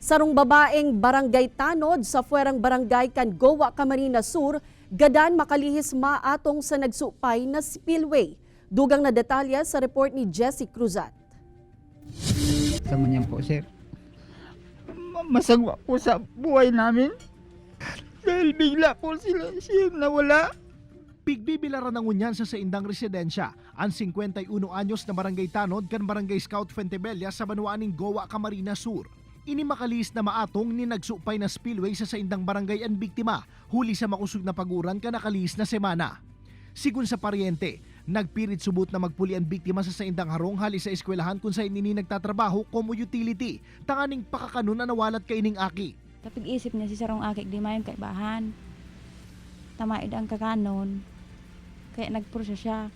Sarong babaeng barangay tanod sa fuerang barangay kan Goa, Camarines Sur, gadan makalihis maatong sa nagsupay na spillway. Dugang na detalye sa report ni Jesse Cruzat. Sa manyan po, sir. Masagwa po sa buhay namin. Dahil bigla po sila siya nawala. Pigbibilaran ng unyan sa saindang residensya ang 51 anyos na barangay tanod kan Barangay Scout Fuentebella sa banwaaning Goa, Camarines Sur. Ini makalihis na maatong ni nagsupay na spillway sa saindang barangay ang biktima huli sa makusog na paguran kan nakalihis na semana. Sigun sa paryente, nagpirit subot na magpuli ang biktima sa saindang harong hali sa eskwelahan kung saan ini nagtatrabaho como utility, tanganing pakakanon na nawalat kaining aki. Tapig isip niya si sarong akik di mayon kay bahan. Tamaid ang kakanon. Kaya nagpursa siya.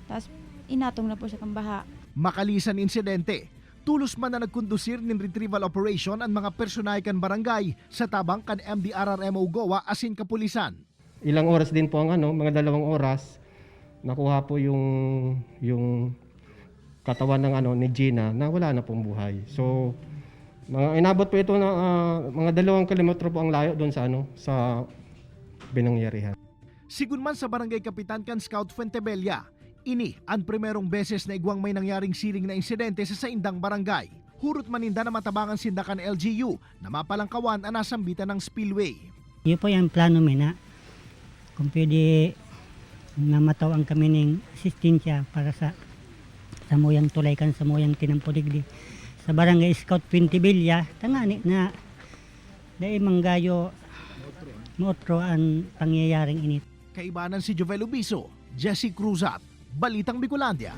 Tapos inatong na po siya kang baha. Makalisan insidente, tulos man na nagkondusir nin retrieval operation ang mga personay kan barangay sa tabang kan MDRRMO Goa asin kapulisan. Ilang oras din po ang ano, mga 2 oras, nakuha po yung katawan ng ano ni Gina na wala na pong buhay. So mga inabot po ito na mga 2 kilometro po ang layo doon sa ano sa binangyarihan. Sigun man sa barangay kapitan kan Scout Fuentebella, ini ang primerong beses na igwang may nangyaring siring na insidente sa saindang barangay. Hurot maninda na matabangan sinda kan LGU na mapalangkawan ang nasambitan ng spillway. Yun po yung plano mi na kung pwede na matawang kami ng asistensya para sa muyang tulay kan sa muyang tinampudigdi sa Barangay Scout Puentevilla, tangani na dai manggayo mootro ang pangyayaring init. Kaibanan si Jovel Ubiso, Jesse Cruzat, Balitang Bicolandia.